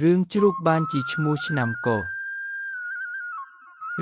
រឿងជ្រូកបានជាឈ្មោះឆ្នាំកោះ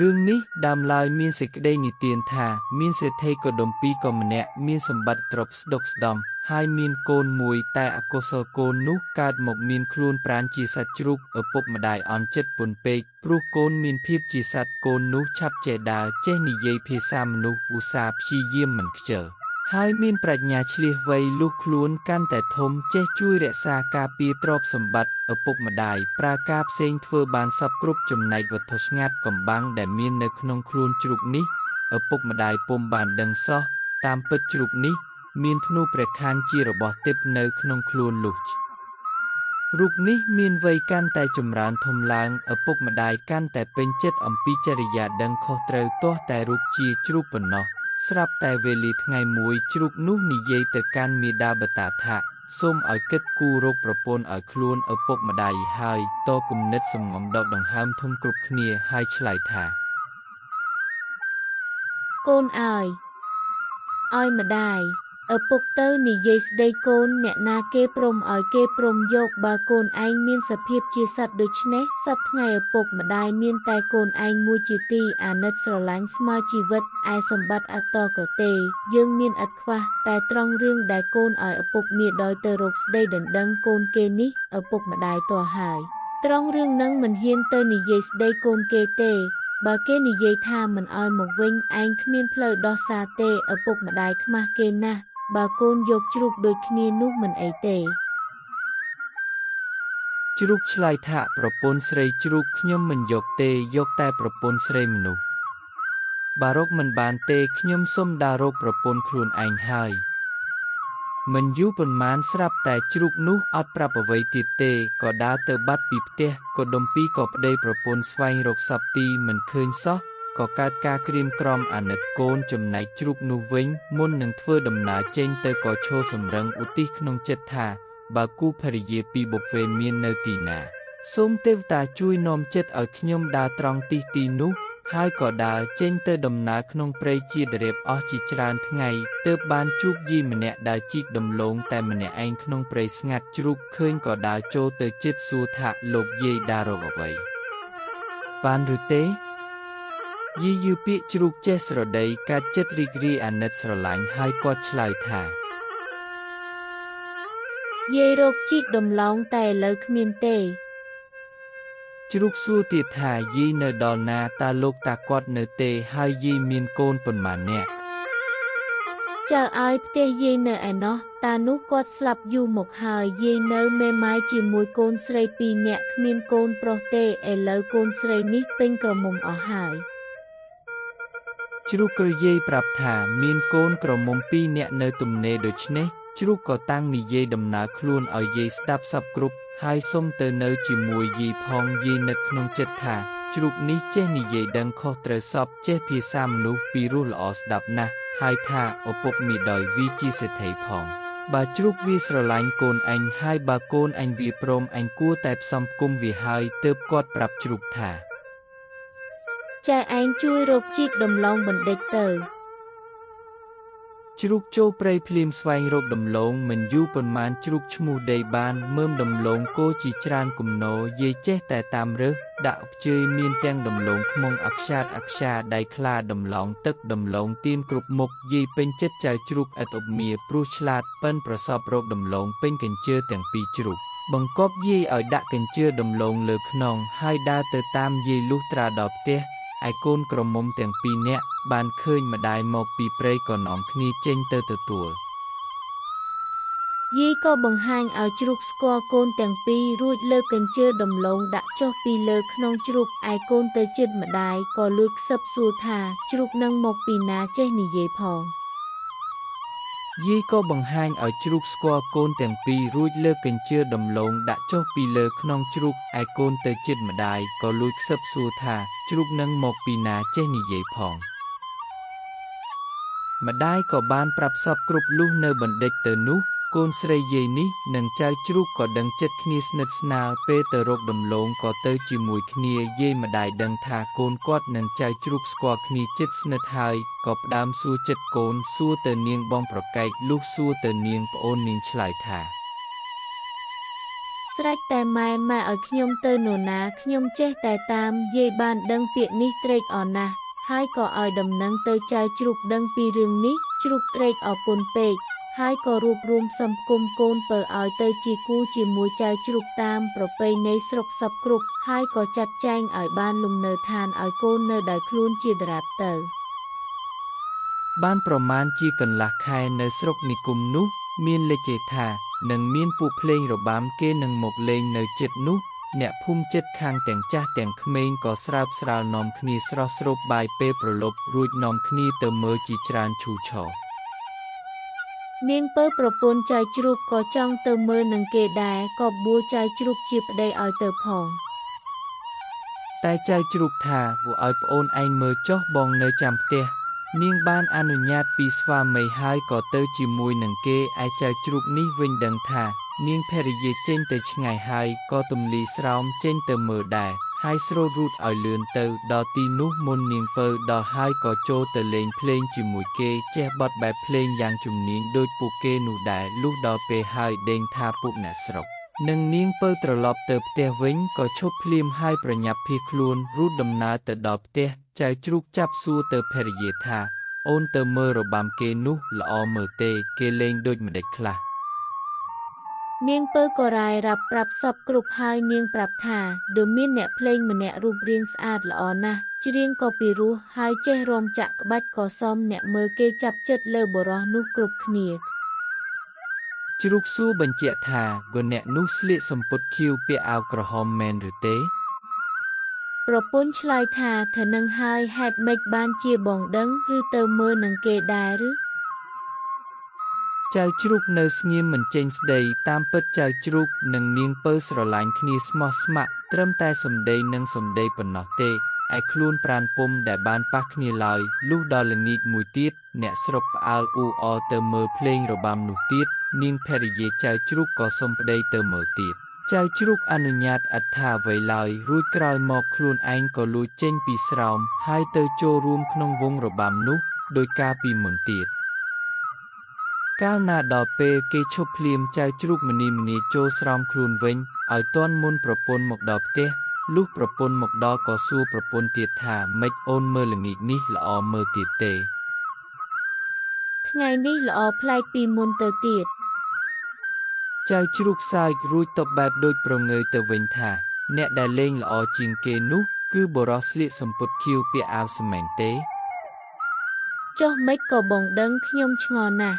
រឿងនេះដើមឡើយមានសេចក្តីនិទានថាមានសេដ្ឋីកុដុម្ពីកម្នាក់មានសម្បត្តិទ្រព្យស្ដុកស្ដំហើយមានកូនមួយតែអកុសលកូននោះកើតមកមានខ្លួនប្រាណជាសត្វជ្រូកឪពុកម្ដាយអន់ចិត្តពន់ពេកព្រោះកូនមានភាពជាសត្វកូននោះឆាប់ចេះដើរចេះនិយាយភាសាមនុស្សឧស្សាហ៍ព្យាយាមមិនខ្ជិលហើយមានប្រាជ្ញាឈ្លាសវៃលុះខ្លួនកាន់តែធំចេះជួយរក្សាការពារទ្រព្យសម្បត្តិឪពុកម្ដាយប្រើការផ្សេងធ្វើបានសព្វគ្រប់ចំណែកវត្ថុស្ងាត់កំបាំងដែលមាននៅក្នុងខ្លួនជ្រូកនេះឪពុកម្ដាយពុំបានដឹងសោះតាមពិតជ្រូកនេះមានធ្នូព្រះខ័នជារបស់ទេពនៅក្នុងខ្លួនលុះរូបនេះមានវ័យកាន់តែចម្រើនធំឡើងឪពុកម្ដាយកាន់តែពេញចិត្តអំពីចរិយាដឹងខុសត្រូវទាស់តែរូបជាជ្រូកប៉ុណ្ណោះស្រាប់តែវេលាថ្ងៃមួយជ្រូកនោះនិយាយទៅកាន់មាតាបិតាថាសូមឲ្យគិតគូររកប្រពន្ធឲ្យខ្លួនឪពុកម្ដាយហើយតគំនិតសំងំដកដង្ហើមធំគ្រប់គ្នាហើយឆ្លើយថាកូនអើយឲ្យម្ដាយឪពុកទៅនិយាយស្ដីកូនអ្នកណាគេព្រមឲ្យគេព្រមយកបើកូនឯងមានសភាពជាសត្វដូច្នេះសព្វថ្ងៃឪពុកម្ដាយមានតែកូនឯងមួយជាទីអាណិតស្រឡាញ់ស្មើជីវិតឯសម្បត្តិអត់តក៏ទេយើងមានឥតខ្វះតែត្រង់រឿងដែលកូនឲ្យឪពុកមាដោយទៅរកស្ដីដណ្ដឹងកូនគេនេះឪពុកម្ដាយទាស់ហើយត្រង់រឿងនឹងមិនហ៊ានទៅនិយាយស្ដីកូនគេទេបើគេនិយាយថាមិនឲ្យមកវិញឯងគ្មានផ្លូវដោះសារទេឪពុកម្ដាយខ្មាស់គេណាស់បើកូនយកជ្រូកដូចគ្នានោះមិនអីទេជ្រូកឆ្លើយថាប្រពន្ធស្រីជ្រូកខ្ញុំមិនយកទេយកតែប្រពន្ធស្រីមនុស្សបើរកមិនបានទេខ្ញុំសុំដើររកប្រពន្ធខ្លួនឯងហើយមិនយូរប៉ុន្មានស្រាប់តែជ្រូកនោះអត់ប្រាប់អ្វីទៀតទេក៏ដើរទៅបាត់ពីផ្ទះក៏ដុំពីក៏ប្តីប្រពន្ធស្វែងរកសព្វទីមិនឃើញសោះក៏កើតការក្រៀមក្រំអាណិតកូនចំណែកជ្រូកនោះវិញមុននឹងធ្វើដំណើរចេញទៅក៏ឈរសម្រឹងឧទ្ទិសក្នុងចិត្តថាបើគូភរិយាពីបុព្វេមាននៅទីណាសូមទេវតាជួយនាំចិត្តឲ្យខ្ញុំដើរត្រង់ទិសទីនោះហើយក៏ដើរចេញទៅដំណើរក្នុងព្រៃជាដរៀបអស់ជាច្រើនថ្ងៃទើបបានជួបយាយម្នាក់ដើរជីកដំឡូងតែម្នាក់ឯងក្នុងព្រៃស្ងាត់ជ្រូកឃើញក៏ដើរចូលទៅជិតសួរថាលោកយាយដើររកអ្វីបានឬទេយាយយឺពាក្យជ្រូកចេះស្រដីកាត់ចិត្តរីករាយអាណិតស្រឡាញ់ហើយគាត់ឆ្លើយថាយាយរកជីកដំឡូងតែឥឡូវគ្មានទេជ្រូកសួរទៀតថាយាយនៅដល់ណាតើលោកតាគាត់នៅទេហើយយាយមានកូនប៉ុន្មាននាក់ចៅឲ្យផ្ទះយាយនៅឯណោះតានោះគាត់ស្លាប់យូរមកហើយយាយនៅមេម៉ាយជាមួយកូនស្រីពីរនាក់គ្មានកូនប្រុសទេឥឡូវកូនស្រីនេះពេញក្រមុំអស់ហើយជ្រូកក្រយាយប្រាប់ថាមានកូនក្រមុំពីរនាក់នៅទំនេរដូច្នេះជ្រូកក៏តាំងនិយាយដំណើរខ្លួនឲ្យយាយស្ដាប់សព្វគ្រប់ហើយសុំទៅនៅជាមួយយាយផងយាយនឹកក្នុងចិត្តថាជ្រូកនេះចេះនិយាយដឹងខុសត្រូវសព្វចេះភាសាមនុស្សពីរោះល្អស្ដាប់ណាស់ហើយថាឪពុកមាដោយវាជាសេដ្ឋីផងបើជ្រូកវាស្រឡាញ់កូនអញហើយបើកូនអញវាព្រមអញគួរតែផ្សំផ្គុំវាហើយទើបគាត់ប្រាប់ជ្រូកថាចែឯងជួយរកជីកដំឡូងបណ្ឌិតទៅជ្រូកចូលព្រៃភ្លាមស្វែងរកដំឡូងមិនយូរប៉ុន្មានជ្រូកឈ្មោះដីបានមើមដំឡូងគោជាច្រើនគំនរយាយចេះតែតាមរើសដាក់ខ្ជើយមានទាំងដំឡូងខ្មុងអខ្យាតអខ្យាដៃខ្លាដំឡូងទឹកដំឡូងទៀនគ្រប់មុខយាយពេញចិត្តចៅជ្រូកឥតឧបមាព្រោះឆ្លាតប៉ិនប្រសពរកដំឡូងពេញកញ្ជើទាំងពីរជ្រូកបង្គាប់យាយឲ្យដាក់កញ្ជើដំឡូងលើខ្នងហើយដើរទៅតាមយាយលុះត្រាដល់ផ្ទះឯកូនក្រមុំទាំងពីរនាក់បានឃើញម្ដាយមកពីព្រៃក៏នាំគ្នាចេញទៅទទួលយាយក៏បង្ហាញឲ្យជ្រូកស្គាល់កូនទាំងពីររួចលើកកញ្ជើដំឡូងដាក់ចុះពីលើក្នុងជ្រូកឯកូនទៅជិតម្ដាយក៏លួចខ្សឹបសួរថាជ្រូកនឹងមកពីណាចេះនិយាយផងយាយក៏បង្ហាញឲ្យជ្រូកស្គាល់កូនទាំងពីររួចលើកកញ្ជើដំឡូងដាក់ចុះពីលើក្នុងជ្រូកឯកូនទៅជិតម្ដាយក៏លួចខ្សឹបសួរថាជ្រូកនឹងមកពីណាចេះនិយាយផងម្ដាយក៏បានប្រាប់សព្វគ្រប់លុះនៅបណ្ឌិតទៅនោះកូនស្រីយាយនេះនិងចៅជ្រូកក៏ដឹងចិត្តគ្នាស្និទ្ធស្នាលពេលទៅរកដំឡូងក៏ទៅជាមួយគ្នាយាយម្ដាយដឹងថាកូនគាត់និងចៅជ្រូកស្គាល់គ្នាជិតស្និទ្ធហើយក៏ផ្ដើមសួរចិត្តកូនសួរទៅនាងបងប្រកែកលុះសួរទៅនាងប្អូននាងឆ្លើយថា ស្រេចតែម៉ែម៉ែឲ្យខ្ញុំទៅនរណាខ្ញុំចេះតែតាមយាយបានដឹងពាក្យនេះត្រេកអរណាស់ហើយក៏ឲ្យដំណឹងទៅចៅជ្រូកដឹងពីរឿងនេះជ្រូកត្រេកអរពន់ពេកហើយក៏រួបរួមសំគុំកូនពៅឲ្យទៅជាគូជាមួយចៅជ្រូកតាមប្រពៃណីស្រុកសពគ្រប់ហើយក៏ចាត់ចែងឲ្យបានលំនៅឋានឲ្យកូននៅដោយខ្លួនជាដរាបទៅបានប្រមាណជាកន្លះខែនៅស្រុកនិគមនោះមានលេខថានឹងមានពួកភ្លេងរបាំគេនឹងមកលេងនៅជិតនោះអ្នកភូមិជិតខាងទាំងចាស់ទាំងក្មេងក៏ស្រើបស្រាលនាំគ្នាស្រស់ស្រូបបាយពេលប្រលប់រួចនាំគ្នាទៅមើលជាច្រើនឈូឆរនាងពៅប្រពន្ធចៅជ្រូកក៏ចង់ទៅមើលនឹងគេដែរក៏បួចៅជ្រូកជាប្តីឲ្យទៅផងតែចៅជ្រូកថាឲ្យប្អូនឯងមើលចុះបងនៅចាំផ្ទះនាងបានអនុញ្ញាតពីស្វាមីហើយក៏ទៅជាមួយនឹងគេឯចៅជ្រូកនេះវិញដឹងថានាងភរិយាចេញទៅឆ្ងាយហើយក៏ទំលីស្រោមចេញទៅមើលដែរហើយស្រូតរូតឲ្យលឿនទៅដល់ទីនោះមុននាងពៅដល់ហើយក៏ចូលទៅលេងភ្លេងជាមួយគេចេះបត់បែបភ្លេងយ៉ាងជំនាញដូចពួកគេនោះដែរលុះដល់ពេលហើយដេញថាពួកអ្នកស្រុកនិងនាងពៅត្រឡប់ទៅផ្ទះវិញក៏ឈប់ភ្លាមហើយប្រញាប់ភៀសខ្លួនរូតដំណើរទៅដល់ផ្ទះចៅជ្រូកចាប់សួរទៅភរិយាថាអូនទៅមើលរបាំគេនោះល្អមើលទេគេលេងដូចម្តេចខ្លះនាងពៅក៏រាយរាប់ប្រាប់សពគ្រប់ហើយនាងប្រាប់ថាដូចមានអ្នកភ្លេងម្នាក់រូបរាងស្អាតល្អណាស់ច្រៀងក៏ពីរោះហើយចេះរាំចាក់ក្បាច់ក៏សមអ្នកមើលគេចាប់ចិត្តលើបុរសនោះគ្រប់គ្នាជ្រូកសួរបញ្ជាក់ថាគអ្នកនោះស្លៀកសំពត់ខៀវពាក់អាវក្រហមមែនឬទេប្រពន្ធឆ្លើយថាថានឹងហើយហេតុម៉េចបានជាបងដឹងឬទៅមើលនឹងគេដែរឬចៅជ្រូកនៅស្ងៀមមិនចេញស្ដីតាមពិតចៅជ្រូកនិងនាងពៅស្រឡាញ់គ្នាស្មោះស្ម័គ្រត្រឹមតែសម្ដីនិងសម្ដីប៉ុណ្ណោះទេឯខ្លួនប្រានពុំដែលបានប៉ះគ្នាឡើយលុះដល់ល្ងាចមួយទៀតអ្នកស្រុកផ្អើលអ៊ូអរទៅមើលភ្លេងរបាំនោះទៀតនាងភរិយាចៅជ្រូកក៏សុំប្តីទៅមើលទៀតចៅជ្រូកអនុញ្ញាតអត្ថាអ្វីឡើយរួចក្រោយមកខ្លួនឯងក៏លួចចេញពីស្រោមហើយទៅចូលរួមក្នុងវងរបាំនោះដោយការពីមុនទៀតកាលណាដល់ពេលគេឈប់ភ្លាមចៅជ្រូកម្នីម្នាចូលស្រោមខ្លួនវិញឲ្យទាន់មុនប្រពន្ធមកដល់ផ្ទះលុះប្រពន្ធមកដល់ក៏សួរប្រពន្ធទៀតថាម៉េចអូនមើលល្ងាចនេះល្អមើលទៀតទេថ្ងៃនេះល្អប្លែកពីមុនទៅទៀតចៅជ្រូកសើចរួចតបបែបដូចប្រងើយទៅវិញថាអ្នកដែលលេងល្អជាងគេនោះគឺបុរសស្លៀកសំពត់ខៀវពាក់អាវសមែនទេចុះម៉េចក៏បងដឹងខ្ញុំឆ្ងល់ណាស់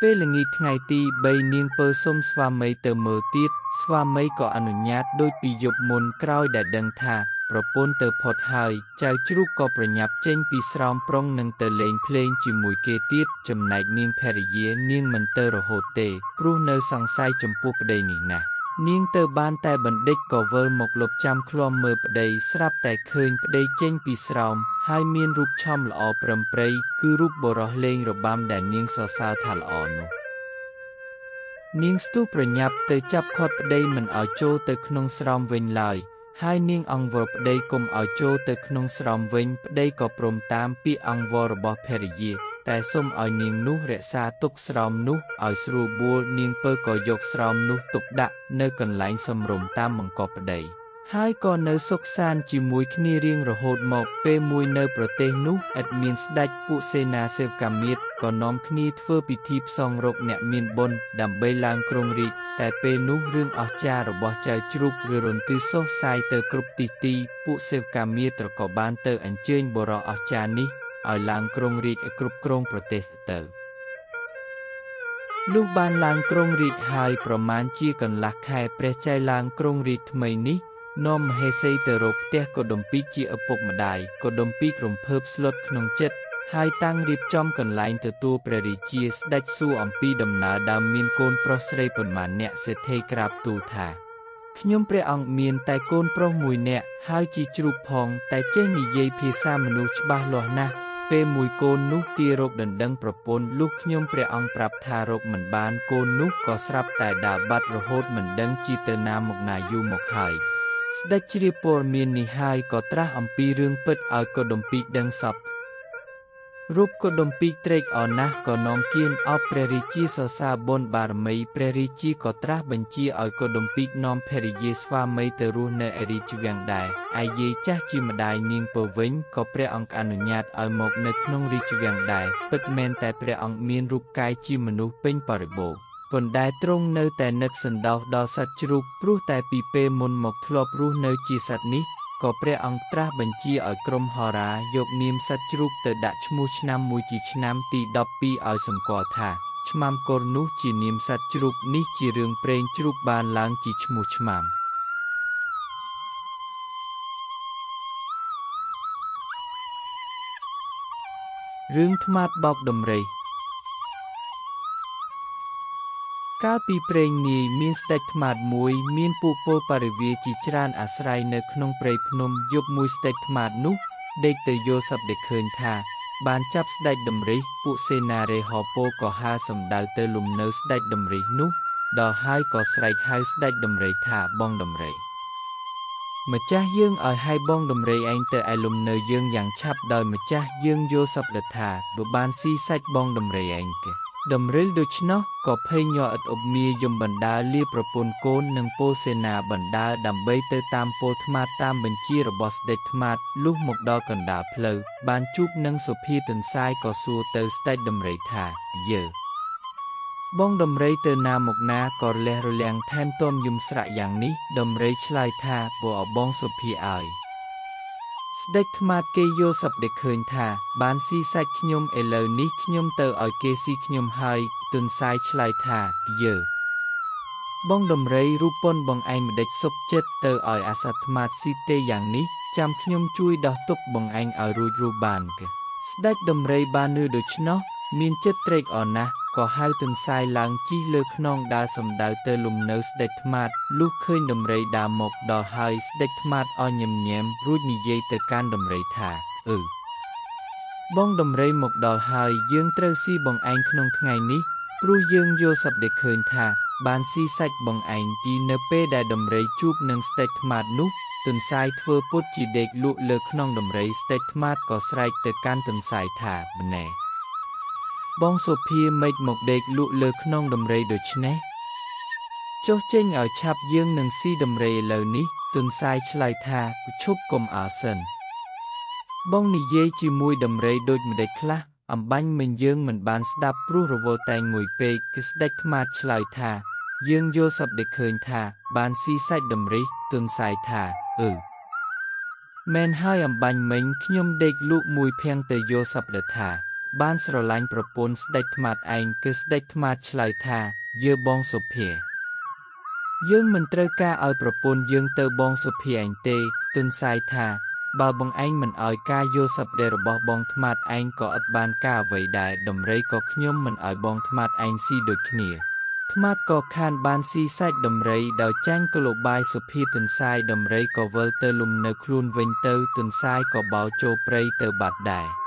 ពេលល្ងាចថ្ងៃទី3នាងពៅសុំស្វាមីទៅមើលទៀតស្វាមីក៏អនុញ្ញាតដូចពីយប់មុនក្រោយដែលដឹងថាប្រពន្ធទៅផុតហើយចៅជ្រូកក៏ប្រញាប់ចេញពីស្រោមប្រុងនឹងទៅលេងភ្លេងជាមួយគេទៀតចំណែកនាងភរិយានាងមិនទៅរហូតទេព្រោះនៅសង្ស័យចំពោះប្តីនេះណាស់នាងទៅបានតែបណ្ឌិតក៏វិលមកលបចាំឃ្លាំមើលប្តីស្រាប់តែឃើញប្តីចេញពីស្រោមហើយមានរូបឆំល្អប្រឹមប្រៃគឺរូបបុរសលេងរបាំដែលនាងសរសើរថាល្អនោះនាងស្ទុះប្រញាប់ទៅចាប់ឃាត់ប្តីមិនឲ្យចូលទៅក្នុងស្រោមវិញឡើយហើយនាងអង្វរប្តីកុំឲ្យចូលទៅក្នុងស្រោមវិញប្តីក៏ព្រមតាមពាក្យអង្វររបស់ភរិយាតែសូមឲ្យនាងនោះរក្សាទុកស្រោមនោះឲ្យស្រួលបួលនាងពៅក៏យកស្រោមនោះទុកដាក់នៅកន្លែងសមរម្យតាមបង្គាប់ប្តីហើយក៏នៅសុខសាន្តជាមួយគ្នារៀងរហូតមកពេលមួយនៅប្រទេសនោះឥតមានស្ដេចពួកសេនាសេវកាមាត្រក៏នាំគ្នាធ្វើពិធីផ្សងរកអ្នកមានបុណ្យដើម្បីឡើងគ្រងរាជ្យតែពេលនោះរឿងអស្ចារ្យរបស់ចៅជ្រូកឬរន្ទឺសុសសាយទៅគ្រប់ទិសទីពួកសេវកាមាត្រក៏បានទៅអញ្ជើញបុរសអស្ចារ្យនេះឲ្យឡើងគ្រងរាជ្យឲ្យគ្រប់គ្រងប្រទេសទៅលុះបានឡើងគ្រងរាជ្យហើយប្រមាណជាកន្លះខែព្រះចៅឡើងគ្រងរាជ្យថ្មីនេះនាំមហេសីទៅរកផ្ទះកុដុម្ពីកជាឪពុកម្ដាយកុដុម្ពីករំភើបស្លុតក្នុងចិត្តហើយតាំងរៀបចំកន្លែងទទួលព្រះរាជាស្ដេចសួរអំពីដំណើរដើមមានកូនប្រុសស្រីប៉ុន្មានអ្នកសេដ្ឋីក្រាបទូលថាខ្ញុំព្រះអង្គមានតែកូនប្រុសមួយនាក់ហើយជាជ្រូកផងតែចេះនិយាយភាសាមនុស្សច្បាស់លាស់ណាស់ពេលមួយកូននោះទារកដណ្ដឹងប្រពន្ធលុះខ្ញុំព្រះអង្គប្រាប់ថារកមិនបានកូននោះក៏ស្រាប់តែដើរបាត់រហូតមិនដឹងជាទៅណាមកណាយូរមកហើយស្ដេចជ្រាបព័ត៌មាននេះហើយក៏ត្រាស់អំពីរឿងពិតឲ្យកុដុម្ពីកដឹងសព រូបកុដុម្ពីកត្រេកអរណាស់ក៏នាំគៀនអបព្រះរាជាសរសើរបុណ្យបារមីព្រះរាជាក៏ត្រាស់បញ្ជាឲ្យកុដុម្ពីកនាំភរិយាស្វាមីទៅរស់នៅឯរាជវាំងដែរឯយាយចាស់ជាម្ដាយនាងពៅវិញក៏ព្រះអង្គអនុញ្ញាតឲ្យមកនៅក្នុងរាជវាំងដែរពិតមែនតែព្រះអង្គមានរូបកាយជាមនុស្សពេញបរិបូរណ៍ប៉ុន្តែទ្រង់នៅតែនឹកសន្តោសដល់សត្វជ្រូកព្រោះតែពីពេលមុនមកធ្លាប់រស់នៅជាសត្វនេះក៏ព្រះអង្គត្រាស់បញ្ជាឲ្យក្រុមហោរាយកនាមសត្វជ្រូកទៅដាក់ឈ្មោះឆ្នាំមួយជាឆ្នាំទី12ឲ្យសម្គាល់ថាឆ្មាំកូរនោះជានាមសត្វជ្រូកនេះជារឿងព្រេងជ្រូកបានឡើងជាឈ្មោះឆ្មាំរឿងត្មាតបោកដំរីកាលពីព្រេងនាយមានស្ដេចត្មាតមួយមានពួកពលបរិវារជាច្រើនអាស្រ័យនៅក្នុងព្រៃភ្នំយប់មួយស្ដេចត្មាតនោះដេកទៅយល់សប្តិឃើញថាបានចាប់ស្ដេចដំរីពួកសេនារេហពលក៏ហើរសំដៅទៅលំនៅស្ដេចដំរីនោះដល់ហើយក៏ស្រែកហៅស្ដេចដំរីថាបងដំរីម្ចាស់យើងឲ្យហៅបងដំរីឯងទៅឯលំនៅយើងយ៉ាងឆាប់ដោយម្ចាស់យើងយល់សប្តិថាបើបានស៊ីសាច់បងដំរីឯងទេដំរីដូច្នោះក៏ភ័យញ័រឥតឧបមាយំបណ្ដើលាប្រពន្ធកូននិងពលសេនាបណ្ដើដើម្បីទៅតាមពលត្មាតតាមបញ្ជារបស់ស្ដេចត្មាតលុះមកដល់កណ្ដាលផ្លូវបានជួបនឹងសុភាទន្សាយក៏សួរទៅស្ដេចដំរីថាយើបងដំរីទៅណាមកណាក៏រលះរលាំងថែមទំយំស្រាក់យ៉ាងនេះដំរីឆ្លើយថាបើអបងសុភាឲ្យស្ដេចត្មាតគេយល់សប្តិឃើញថាបានស៊ីសាច់ខ្ញុំឥឡូវនេះខ្ញុំទៅឲ្យគេស៊ីខ្ញុំហើយទន្សាយឆ្លើយថាយើបងដំរីរូបពន្ធបងឯងម្ដេចសុខចិត្តទៅឲ្យអាសត្វត្មាតស៊ីទេយ៉ាងនេះចាំខ្ញុំជួយដោះទុកបងឯងឲ្យរួចរូបបានគេស្ដេចដំរីបានឮដូច្នោះមានចិត្តត្រេកអរណាស់ក៏ហៅទន្សាយឡើងជិះលើខ្នងដើរសំដៅទៅលំនៅស្ដេចត្មាតលុះឃើញដំរីដើរមកដល់ហើយស្ដេចត្មាតអញញែមរួចនិយាយទៅកាន់ដំរីថាអឺបងដំរីមកដល់ហើយយើងត្រូវស៊ីបងឯងក្នុងថ្ងៃនេះព្រោះយើងយល់សប្តិឃើញថាបានស៊ីសាច់បងឯងទីនៅពេលដែលដំរីជួបនឹងស្ដេចត្មាតនោះទន្សាយធ្វើពុតជាដេកលក់លើខ្នងដំរីស្ដេចត្មាតក៏ស្រែកទៅកាន់ទន្សាយថាម្ណែបងសុភាមិនមកដេកលក់លើខ្នងដំរីដូច្នេះចុះចេញឲ្យឆាប់យើងនឹងស៊ីដំរីឥឡូវនេះទន្សាយឆ្លើយថាឈប់កុំអើសិនបងនិយាយជាមួយដំរីដូចម្ដេចខ្លះអំបាញ់មិញយើងមិនបានស្ដាប់ព្រោះរវល់តែងួយពេកគឺស្ដេចត្មាតឆ្លើយថាយើងយល់សប្តិឃើញថាបានស៊ីសាច់ដំរីទន្សាយថាអឺមែនហើយអំបាញ់មិញខ្ញុំដេកលក់មួយភាំងទៅយល់សប្តិថាបានស្រឡាញ់ប្រពន្ធស្ដេចត្មាតឯងគឺស្ដេចត្មាតឆ្លើយថាយើបងសុភាយើងមិនត្រូវការឲ្យប្រពន្ធយើងទៅបងសុភាឯងទេទន្សាយថាបើបងឯងមិនឲ្យការយល់សប្តិរបស់បងត្មាតឯងក៏ឥតបានការអ្វីដែរដំរីក៏ខ្ញុំមិនឲ្យបងត្មាតឯងស៊ីដូចគ្នាត្មាតក៏ខានបានស៊ីសាច់ដំរីដោយចាញ់កលបាយសុភាទន្សាយដំរីក៏វិលទៅលំនៅខ្លួនវិញទៅទន្សាយក៏បោចូលព្រៃទៅបាត់ដែរ